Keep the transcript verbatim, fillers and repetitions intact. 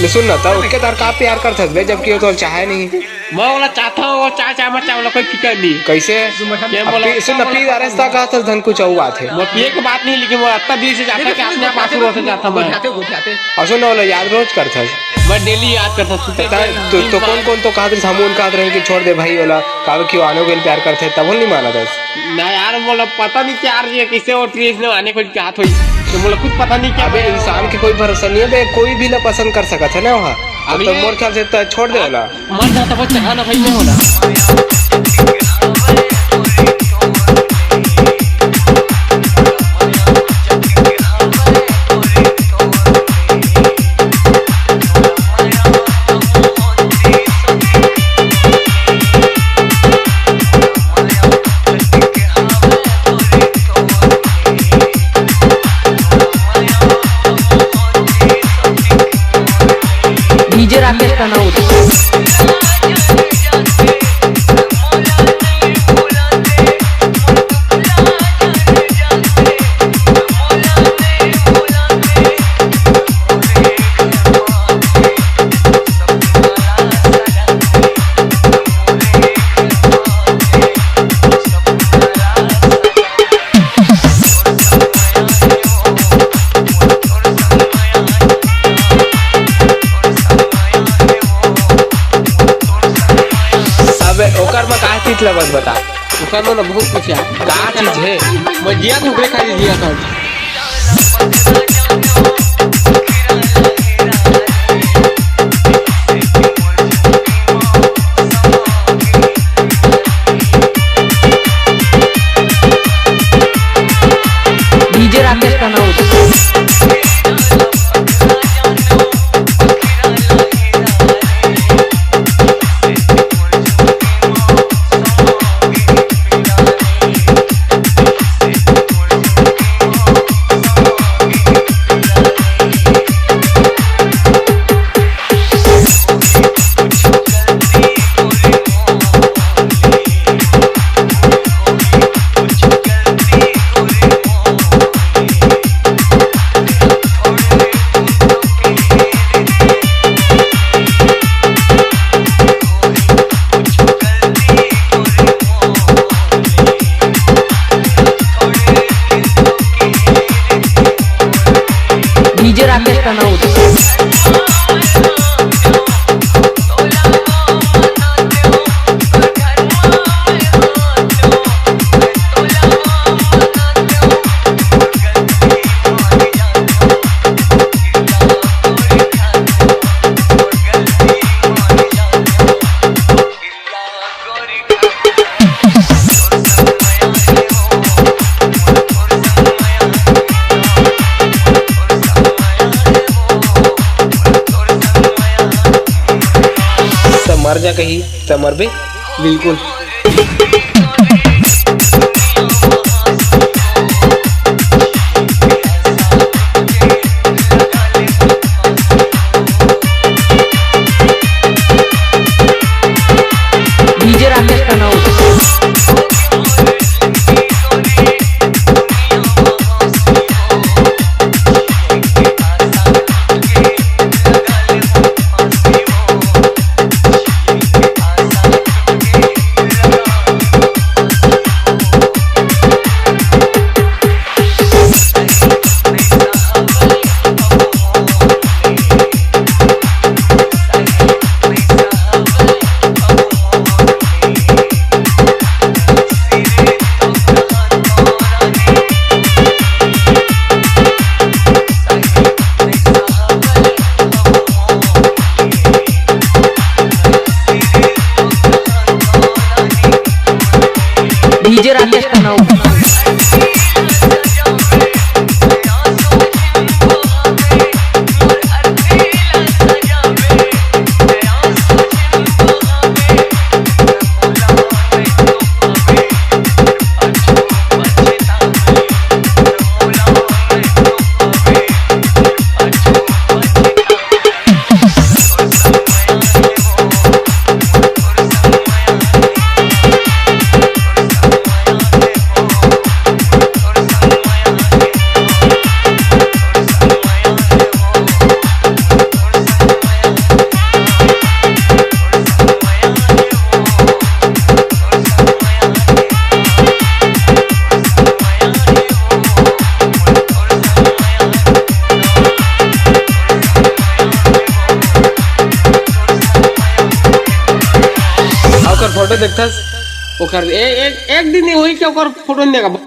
ले सुन ना, त ओके तार का प्यार करथस बे, जबकि वो तो चाहे नहीं। मैं बोला चाहता हूँ, वो चाहे, चाहे मत चाहे, बोला कोई फिकर नहीं। कैसे? ये बोला पी, सुन ना, पी डारे ता का थस धन कुछ अउ बात है। मैं पिए के बात नहीं, लेकिन वो इतना दिल से चाहता कि अपने आप आंसू रोते जाता मैं। गोठियाते, गोठियाते। और सुन ना, ओला याद रोज करथस। मैं डेली याद करता हूँ, सुते त, के तो, तीन तो बार। कौन, कौन तो कहत रहिस, हमन कहत रहे कि छोड़ दे भाई ओला, काबर कि वो आनो गेल प्यार करथे, तब नहीं मानथस। ना यार, मोला पता नहीं क्या यार, ये कैसे वो ट्रेस ने आने को क्या थोड़ी, तो मोला कुछ पता नहीं क्या अबे, इंसान के कोई भरोसा नहीं है बे, कोई भी ला पसंद कर सकत है ना वहाँ। अब अबे तो ये मोर ख्याल से तो छोड़ दे वाला। मर जाता वो चढ़ाना भाई, मैं होना। डीजे राकेश तनौत। अबे ओकर में का चीज ला बस बता। ओकर में ना बहुत कुछ है। का चीज है? मैं जिया था, ओकरे खाली जिया था। डीजे राकेश तनौत। डीजे राकेश तनौत। त मर जा कही, त मरबे। बिल्कुल। DJ Rakesh Tanaut. DJ Rakesh Tanaut. Photo देखथस ओकर, ए-, एक, एक दिन ही होई कि ओकर फोटो नहीं देखा।